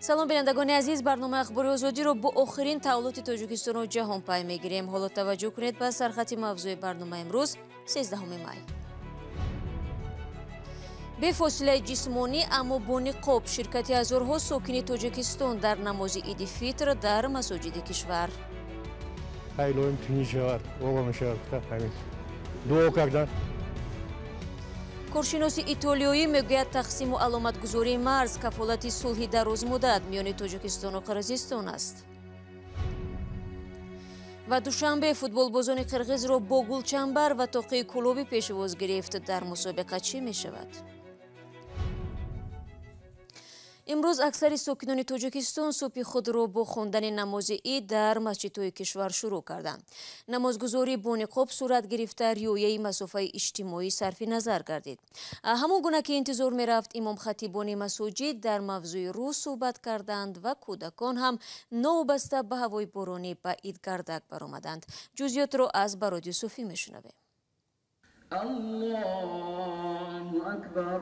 Салом, бинандагони азиз. Барномаи Ахбори Озодиро бо охирин таҳаввулоти Тоҷикистону ҷаҳон пай мегирем. Ҳоло таваҷҷӯҳ кунед ба сархати мавзӯи барномаи имрӯз, 13 май. Бефосилаи ҷисмонӣ, аммо бо ниқоб, ширкати ҳазорҳо сокини Тоҷикистон дар намози Иди Фитр дар масоҷиди кишвар. Илоҳим тинҷ шавад, ором шавад, ҳамин дуо кардан. Коршиноси итолиёӣ мегӯяд, тақсиму аломатгузории марз кафолати сулҳи дарозмуддат миёни Тоҷикистону Қирғизистон аст. Ва Душанбе футболбозони қирғизро бо гулчамбар ва тоқии кӯлобӣ пешвоз гирифт. Дар мусобиқа чӣ мешавад? Имрӯз аксари сокинони Тоҷикистон субҳи худро бо хондани намози ид дар масҷидҳои кишвар шурӯъ карданд. Намозгузорӣ бо ниқоб сурат гирифта, риояи масофаи иҷтимоӣ сарфи назар гардид. Ҳамон гуна ки интизор мерафт, имомхатибони масоҷид дар мавзӯи рӯз суҳбат карданд ва кӯдакон ҳам новобаста ба ҳавои боронӣ ба идгардак баромаданд. Ҷузъиётро аз Барод Юсуфӣ мешунавем. Аллоҳу акбар.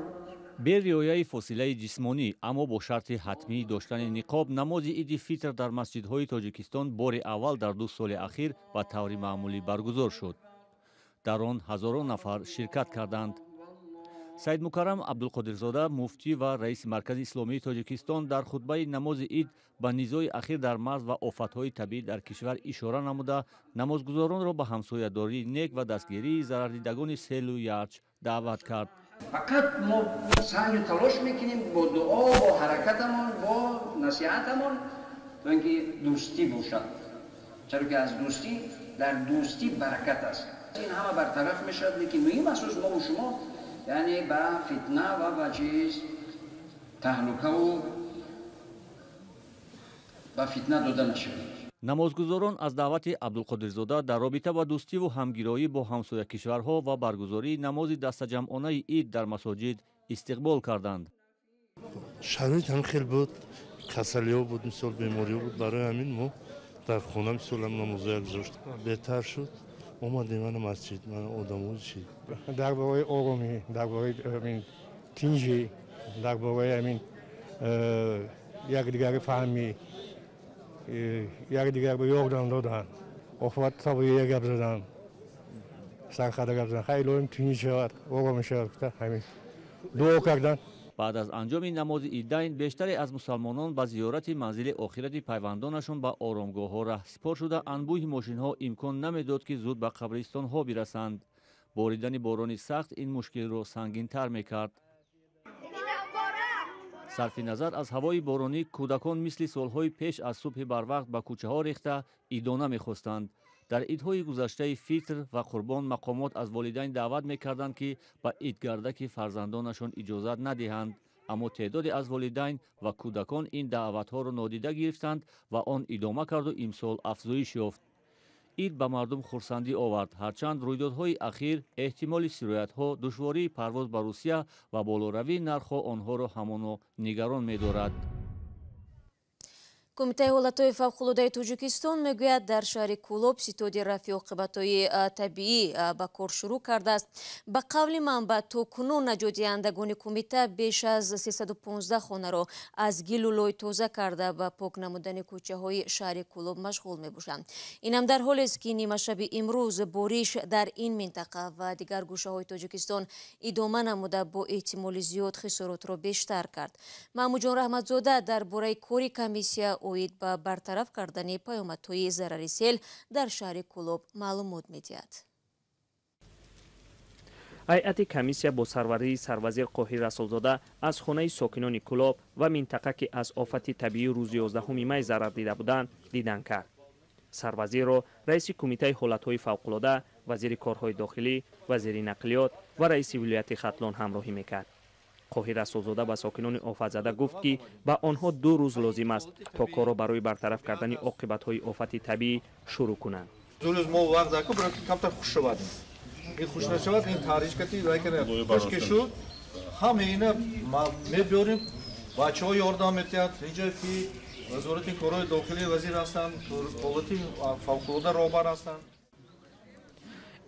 Бе риояи фосилаи ҷисмонӣ, аммо бо шарти ҳатмии доштани ниқоб, намози Иди Фитр дар масҷидҳои Тоҷикистон бори аввал дар 2 соли ахир ба таври маъмулӣ баргузор шуд. Дар он ҳазорон нафар ширкат карданд. Саидмукаррам Абдулқодирзода, муфтӣ ва раиси Маркази исломии Тоҷикистон, дар хутбаи намози ид ба низои ахир дар марз ва офатҳои табиӣ дар кишвар ишора намуда, намозгузоронро ба ҳамсоядории нек ва дастгирии зарардидагони селу ярч даъват кард. Фақат мо саъю талош мекунем бо дуо, бо ҳаракатамон, бо насиҳатамон, то ин ки дӯстӣ бошад, чаро ки аз дӯстӣ, дар дӯстӣ баракат аст. Ин ҳама бартараф мешавад, лекин муҳим аст мову шумо, яъне ба фитна ва ба чиз таҳлукаву ба фитна дода нашавем. Намозгузорон аз даъвати Абдулқодирзода дар робита ба дӯстиву ҳамгироӣ бо ҳамсоя кишварҳо ва баргузории намози дастаҷамъонаи ид дар масоҷид истиқбол карданд. Шароит ҳам хел буд, касалиҳо буд, мисол бемориҳо буд. Барои ҳамин мо дар хона мисол намозоя гузоштем. Беҳтар шуд, омадем мана масҷид, мана одамо чи. Дар бораи оромӣ, дар бораи тинҷӣ, дар бораи ҳамин якдигари фаҳмӣ, якдигар ба ёрдам додан, офат табиия гап задан, сархада гап задан. Хай, илоҳим тинҷ шавад, ором шавад, ҳамин дуо кардан. Баъд аз анҷоми намози идайн бештаре аз мусалмонон ба зиёрати манзили охирати пайвандонашон ба оромгоҳҳо раҳсипор шуда, анбӯҳи мошинҳо имкон намедод, ки зуд ба қабристонҳо бирасанд. Боридани борони сахт ин мушкилро сангинтар мекард. Сарфи назар аз ҳавои боронӣ, кӯдакон мисли солҳои пеш аз субҳи барвақт ба кӯчаҳо рехта идона мехостанд. Дар идҳои гузаштаи Фитр ва Қурбон мақомот аз волидайн даъват мекарданд, ки ба идгардаки фарзандонашон иҷозат надиҳанд, аммо теъдоде аз волидайн ва кӯдакон ин даъватҳоро нодида гирифтанд ва он идома карду имсол афзоиш ёфт. Ид ба мардум хурсандӣ овард, ҳарчанд рӯйдодҳои ахир, эҳтимоли сироятҳо, душвории парвоз ба Русия ва болоравии нархҳо онҳоро ҳамоно нигарон медорад. Кумитаи ҳолатҳои фавқулодаи Тоҷикистон мегӯяд, дар шаҳри Кӯлоб ситоди рафъи оқибатҳои табиӣ ба кор шурӯъ кардааст. Ба қавли манбаъ, то кунун наҷотдиҳандагони кумита беш аз 315 хонаро аз гилу лой тоза карда, ба пок намудани кӯчаҳои шаҳри Кӯлоб машғул мебошанд. Инам дар ҳолест, ки нимашаби имрӯз бориш дар ин минтақа ва дигар гӯшаҳои Тоҷикистон идома намуда, бо эҳтимоли зиёд хисоротро бештар кард. Маҳмудҷон Раҳматзода дар бораи кори комиссия оид ба бартараф кардани паёмадҳои зарари сел дар шаҳри Кӯлоб маълумот медиҳад. Ҳайати комиссия бо сарварии сарвазир Қоҳир Расулзода аз хонаи сокинони Кӯлоб ва минтақа, ки аз офати табиӣ рӯзи 11 май зарар дида буданд, дидан кард. Сарвазирро раиси Кумитаи ҳолатҳои фавқулода, вазири корҳои дохилӣ, вазири нақлиёт ва раиси вилояти Хатлон ҳамроҳӣ мекард. Қоҳир Расулзода ба сокинони офатзада гуфт, ки ба онҳо 2 рӯз лозим аст, то корро барои бартараф кардани оқибатҳои офати табиӣ шурӯъ кунанд. 2 рӯз мо вақт даку, барои ки камтар хуш шавад. Ин хуш нашавад, ин таъришкати вайкана хуш ки шуд, ҳама ина мебиёрем, бачаҳо ёрдам метиҳанд. Инҷо ки вазорати корҳои дохилӣ вазир ҳастанд, ҳолати фавқулода роҳбар ҳастанд.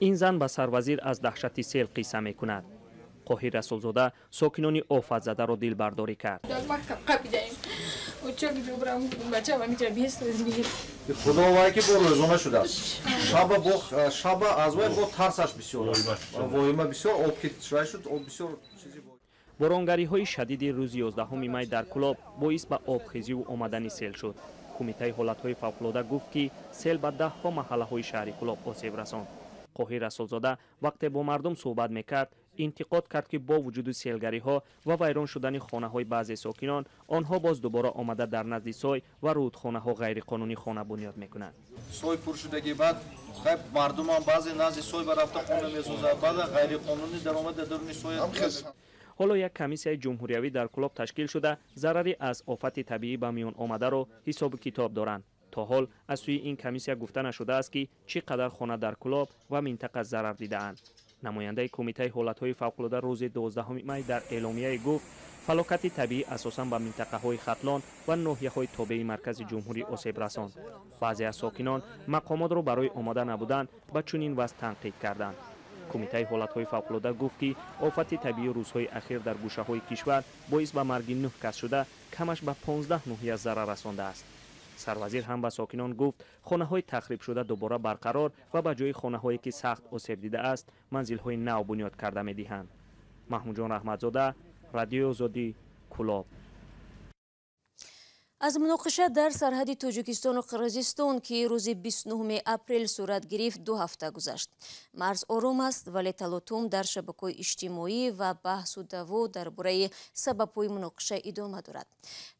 Ин зан ба сарвазир аз даҳшати сел қисса мекунад. Қоҳир Расулзода сокинони офатзадаро дилбардорӣ кард. Худо вай ки бо рӯзона шудааст. Шаба бо шаба аз вай бо тарсаш бисёр аст. Воҳима бисёр, об ки вай шуд, об бисёр чизи. Боронгариҳои шадиди рӯзи 11 май дар Кӯлоб боис ба обхезиву омадани сел шуд. Кумитаи ҳолатҳои фавқулода гуфт, ки сел ба даҳҳо маҳаллаҳои шаҳри Кӯлоб осеб расонд. Қоҳир Расулзода вақте бо мардум суҳбат мекард, интиқод кард, ки бо вуҷуди селгариҳо ва вайрон шудани хонаҳои баъзе сокинон, онҳо боз дубора омада дар назди сой ва рӯдхонаҳо ғайриқонунӣ хона бунёд мекунанд. Сой пур шудагӣ, баъд мардумам баъзе назди сой ба рафта хона месозад, баъзе ғайриқонунӣ даромада даруни сой. Ҳоло як комиссияи ҷумҳуриявӣ дар Кӯлоб ташкил шуда, зарари аз офати табиӣ ба миён омадаро ҳисобу китоб доранд. То ҳол аз сӯи ин комиссия гуфта нашудааст, ки чӣ қадар хона дар Кӯлоб ва минтақа зарар дидаанд. Намояндаи Кумитаи ҳолатҳои фавқулода рӯзи 12 май дар эъломияе гуфт, фалокати табиӣ асосан ба минтақаҳои Хатлон ва ноҳияҳои тобеи маркази ҷумҳурӣ осеб расонд. Баъзе аз сокинон мақомотро барои омода набудан ба чунин вазъ танқид карданд. Кумитаи ҳолатҳои фавқулода гуфт, ки офати табиӣ рӯзҳои ахир дар гӯшаҳои кишвар боис ба марги 9 кас шуда, камаш ба 15 ноҳия зарар расондааст. Сарвазир ҳам ба сокинон гуфт, хонаҳои тахрибшуда дубора барқарор ва ба ҷои хонаҳое ки сахт осеб дидааст, манзилҳои нав бунёд карда медиҳанд. Маҳмудҷон Раҳматзода, Радиои Озодӣ, Кӯлоб. Аз муноқиша дар сарҳади Тоҷикистону Қирғизистон, ки рӯзи 29 апрел сурат гирифт, 2 ҳафта гузашт. Марз ором аст, вале талотум дар шабакаҳои иҷтимоӣ ва баҳсу даъво дар бораи сабабҳои муноқиша идома дорад.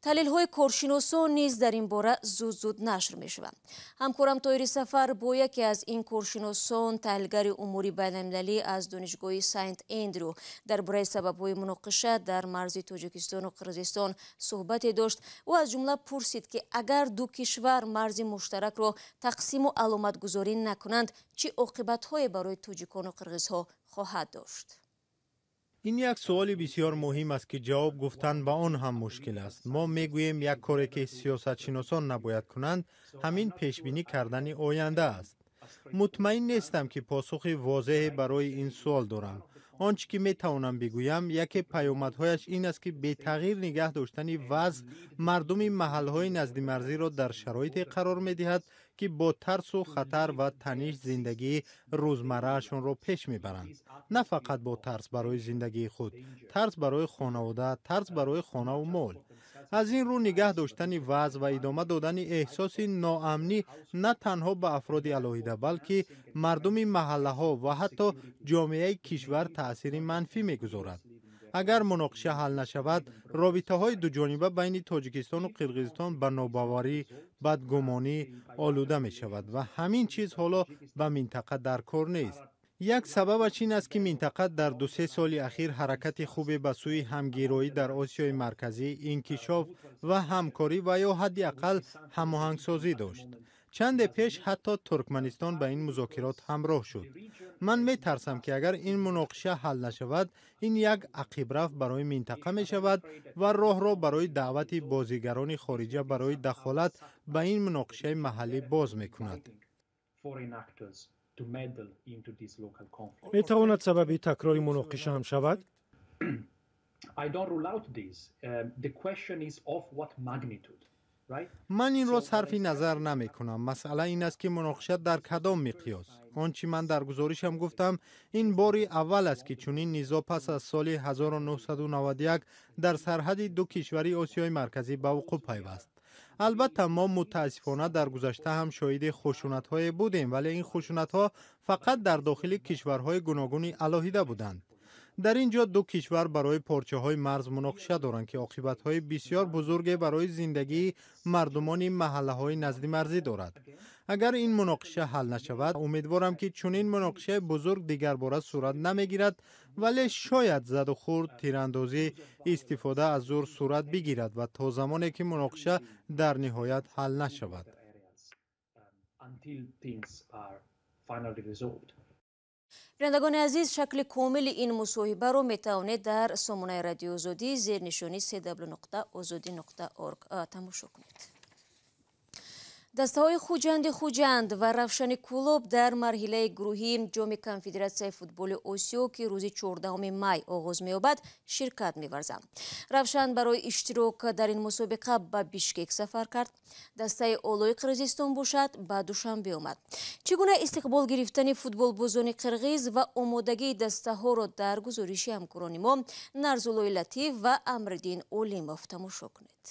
Таҳлилҳои коршиносон низ дар ин бора зуд-зуд нашр мешаванд. Ҳамкорам Тоҳири Сафар бо яке аз ин коршиносон, таҳлилгари умури байналмилалӣ аз Донишгоҳи Сайнт Эндрю, дар бораи сабабҳои муноқиша дар марзи Тоҷикистону Қирғизистон суҳбате дошт. Ӯ аз ҷумла пурсид, ки агар ду кишвар марзи муштаракро тақсиму аломатгузорӣ накунанд, чӣ оқибатҳое барои тоҷикону қирғизҳо хоҳад дошт. Ин як суоли бисёр муҳим аст, ки ҷавоб гуфтан ба он ҳам мушкил аст. Мо мегӯем, як коре ки сиёсатшиносон набояд кунанд, ҳамин пешбинӣ кардани оянда аст. Мутмаин нестам, ки посухи возеҳе барои ин суол дорам. Он чӣ ки метавонам бигӯям, яке паёмадҳояш ин аст, ки бетағйир нигаҳ доштани вазъ мардуми маҳалҳои наздимарзиро дар шароите қарор медиҳад, ки бо тарсу хатар ва таниш зиндагии рӯзмарраашонро пеш мебаранд. На фақат бо тарс барои зиндагии худ, тарс барои хонавода, тарс барои хонаву мол. Аз ин рӯ нигаҳ доштани вазъ ва идома додани эҳсоси ноамнӣ на танҳо ба афроди алоҳида, балки мардуми маҳаллаҳо ва ҳатто ҷомеаи кишвар таъсири манфӣ мегузорад. Агар муноқиша ҳал нашавад, робитаҳои дуҷониба байни Тоҷикистону Қирғизистон ба нобоварӣ, бадгумонӣ олуда мешавад ва ҳамин чиз ҳоло ба минтақа дар кор нест. Як сабабаш ин аст, ки минтақа дар 2-се соли ахир ҳаракати хубе ба сӯи ҳамгироӣ дар Осиёи Марказӣ, инкишоф ва ҳамкорӣ ва ё ҳадди ақал ҳамоҳангсозӣ дошт. Чанде пеш ҳатто Туркманистон ба ин музокирот ҳамроҳ шуд. Ман метарсам, ки агар ин муноқиша ҳал нашавад, ин як ақибрафт барои минтақа мешавад ва роҳро барои даъвати бозигарони хориҷа барои дахолат ба ин муноқишаи маҳаллӣ боз мекунад. Метавонад сабаби такрори муноқиша ҳам шавад? Ман инро сарфи назар намекунам. Масъала ин аст, ки муноқиша дар кадом миқёс. Он чӣ ман дар гузоришам гуфтам, ин бори аввал аст, ки чунин низоъ пас аз соли 1991 дар сарҳади ду кишвари Осиёи Марказӣ ба вуқӯъ пайваст. Албатта, мо мутаассифона дар гузашта ҳам шоҳиди хушунатҳое будем, вале ин хушунатҳо фақат дар дохили кишварҳои гуногуни алоҳида буданд. Дар ин ҷо ду кишвар барои порчаҳои марз муноқиша доранд, ки оқибатҳои бисёр бузурге барои зиндагии мардумони маҳаллаҳои наздимарзӣ дорад. Агар ин муноқиша ҳал нашавад, умедворам, ки чунин муноқишаи бузург дигарбора сурат намегирад, вале шояд задухӯрд, тирандозӣ, истифода аз зур сурат бигирад ва то замоне ки муноқиша дар ниҳоят ҳал нашавад. Бинандагони азиз, шакли комили ин мусоҳибаро метавонед дар сомонаи Радиои Озодӣ зернишони cw.ozodi.org тамошо кунед. Дастаҳои Хуҷанди Хуҷанд ва Равшани Кӯлоб дар марҳилаи гурӯҳии Ҷоми Конфедератсияи футболи Осиё, ки рӯзи 14 май оғоз меёбад, ширкат меварзанд. Равшан барои иштирок дар ин мусобиқа ба Бишкек сафар кард. Дастаи Олои Қирғизистон бошад, ба Душанбе омад. Чӣ гуна истиқбол гирифтани футболбозони қирғиз ва омодагии дастаҳоро дар гузориши ҳамкорони мо Нарзуллои Латиф ва Амриддин Олимов тамошо кунед.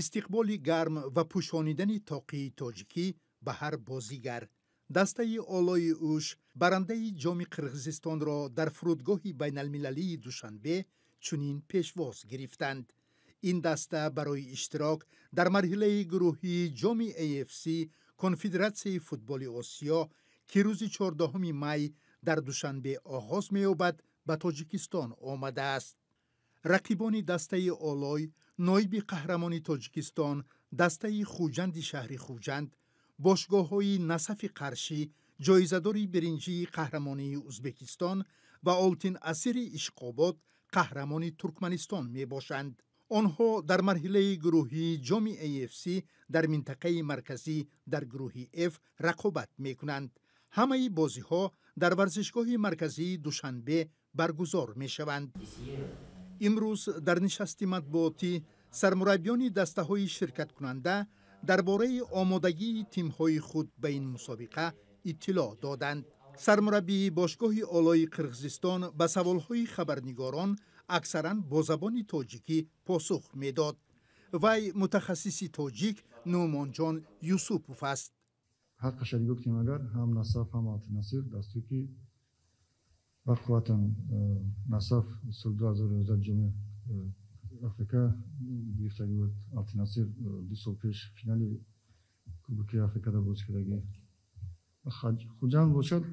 Истиқболи гарм ва пӯшонидани тоқии тоҷикӣ ба ҳар бозигар. Дастаи Олои Ӯш, барандаи Ҷоми Қирғизистонро дар фурудгоҳи байналмилалии Душанбе чунин пешвоз гирифтанд. Ин даста барои иштирок дар марҳилаи гурӯҳии Ҷоми AFC Конфедератсияи футболи Осиё, ки рӯзи 14 май дар Душанбе оғоз меёбад, ба Тоҷикистон омадааст. Рақибони дастаи Олой ноиби қаҳрамони Тоҷикистон, дастаи Хуҷанди шаҳри Хуҷанд, бошгоҳҳои Насафи Қаршӣ, ҷоизадори биринҷии қаҳрамонии Узбекистон, ва Олтин Асири Ишқобод, қаҳрамони Туркманистон мебошанд. Онҳо дар марҳилаи гурӯҳии Ҷоми AFC дар минтақаи марказӣ дар гурӯҳи F рақобат мекунанд. Ҳамаи бозиҳо дар варзишгоҳи марказии Душанбе баргузор мешаванд. Имрӯз дар нишасти матбуотӣ сармураббиёни дастаҳои ширкаткунанда дар бораи омодагии тимҳои худ ба ин мусобиқа иттилоъ доданд. Сармураббии бошгоҳи Олои Қирғизистон ба саволҳои хабарнигорон аксаран бо забони тоҷикӣ посух медод. Вай мутахассиси тоҷик Нуъмонҷон Юсупов аст. Ҳаққаша нигоҳ кунем, агар ҳам Насаф, ҳам Алтинасир дастур ки ба қувватан, Насаф соли 2011 Ҷоми Африка гирифтагӣ буд, Алтинасир 2 сол пеш финали Кубоки Африкада бозӣ кардагӣ. Хуҷанд бошад,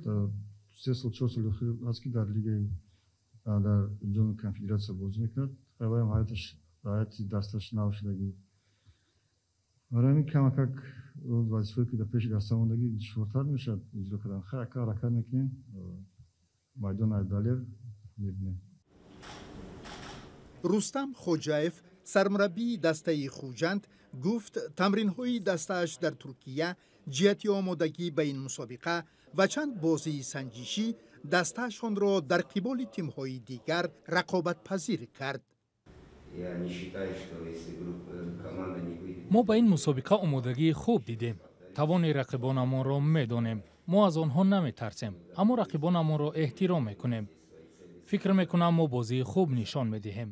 3 сол, 4 соли охир аст, ки дар лигаи, дар Ҷоми Конфедератсия бозӣ мекунад. Ваям ҳаяташ, ҳаяти дасташ нав шудагӣ. Барои ҳамин камакак вазифае, ки дар пеши даста мондагӣ, душвортар мешавад иҷро кардан. Хайр, ака ҳаракат мекунем, майдон Айбдалер мебинем. Рустам Хоҷаев, сармураббии дастаи Хуҷанд, гуфт, тамринҳои дастааш дар Туркия ҷиҳати омодагӣ ба ин мусобиқа ва чанд бозии санҷишӣ дастаашонро дар қиболи тимҳои дигар рақобатпазир кард. Мо ба ин мусобиқа омодагии хуб дидем. Тавони рақибонамонро медонем. Мо аз онҳо наметарсем, аммо рақибонамонро эҳтиром мекунем. Фикр мекунам, мо бозии хуб нишон медиҳем.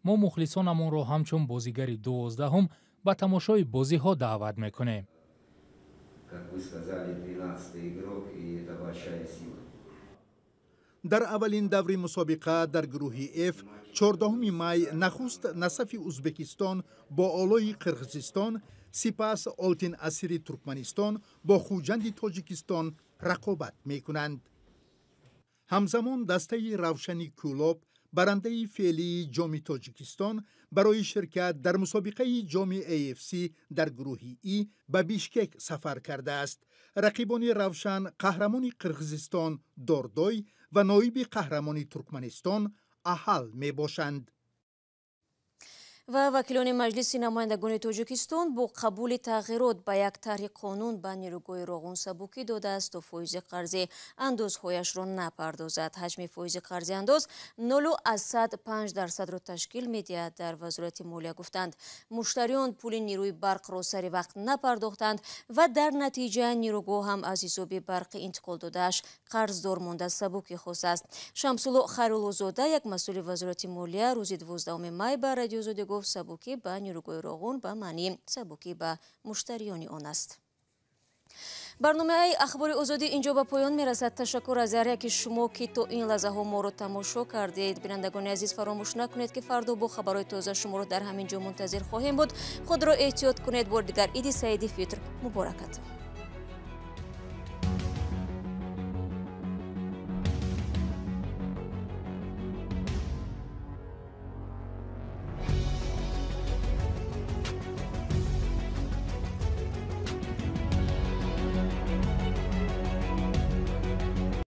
Мо мухлисонамонро ҳамчун бозигари 12-ум ба тамошои бозиҳо даъват мекунем. Как вы сказали, 12-й игрок, и это большая сила. Дар аввалин даври мусобиқа дар гурӯҳи F 14 май нахуст Насафи Узбекистон бо Олои Қирғизистон, сипас Олтин Асири Туркманистон бо Хуҷанди Тоҷикистон рақобат мекунанд. Ҳамзамон дастаи Равшани Кӯлоб, барандаи феълии Ҷоми Тоҷикистон, барои ширкат дар мусобиқаи Ҷоми AFC дар гурӯҳи И ба Бишкек сафар кардааст. Рақибони Равшан қаҳрамони Қирғизистон Дордой ва ноиби қаҳрамони Туркманистон Аҳал мебошанд. Ва вакилони Маҷлиси намояндагони Тоҷикистон бо қабули тағйирот ба як тарҳи қонун ба нерӯгоҳи Роғун сабукӣ додааст, то фоизи қарзи андозҳояшро напардозад. Ҳаҷми фоизи қарзи андоз 0,5%-ро ташкил медиҳад. Дар Вазорати молия гуфтанд, муштариён пули нерӯи барқро сари вақт напардохтанд ва дар натиҷа нерӯгоҳ ҳам аз ҳисоби барқи интиқолдодааш қарздор монда, сабукӣ хостааст. Шамсулло Хайруллозода, як масъули Вазорати молия, рӯзи 12 май ба Радиозодӣ гуфт, сабукӣ ба нерӯгоҳи Роғун ба маънии сабукӣ ба муштариёни он аст. Барномаи Ахбори Озодӣ инҷо ба поён мерасад. Ташаккур аз ҳар яки шумо, ки то ин лаҳзаҳо моро тамошо кардед. Бинандагони азиз, фаромӯш накунед, ки фардо бо хабарҳои тоза шуморо дар ҳамин ҷо мунтазир хоҳем буд. Худро эҳтиёт кунед. Бори дигар Иди Саиди Фитр муборакатон.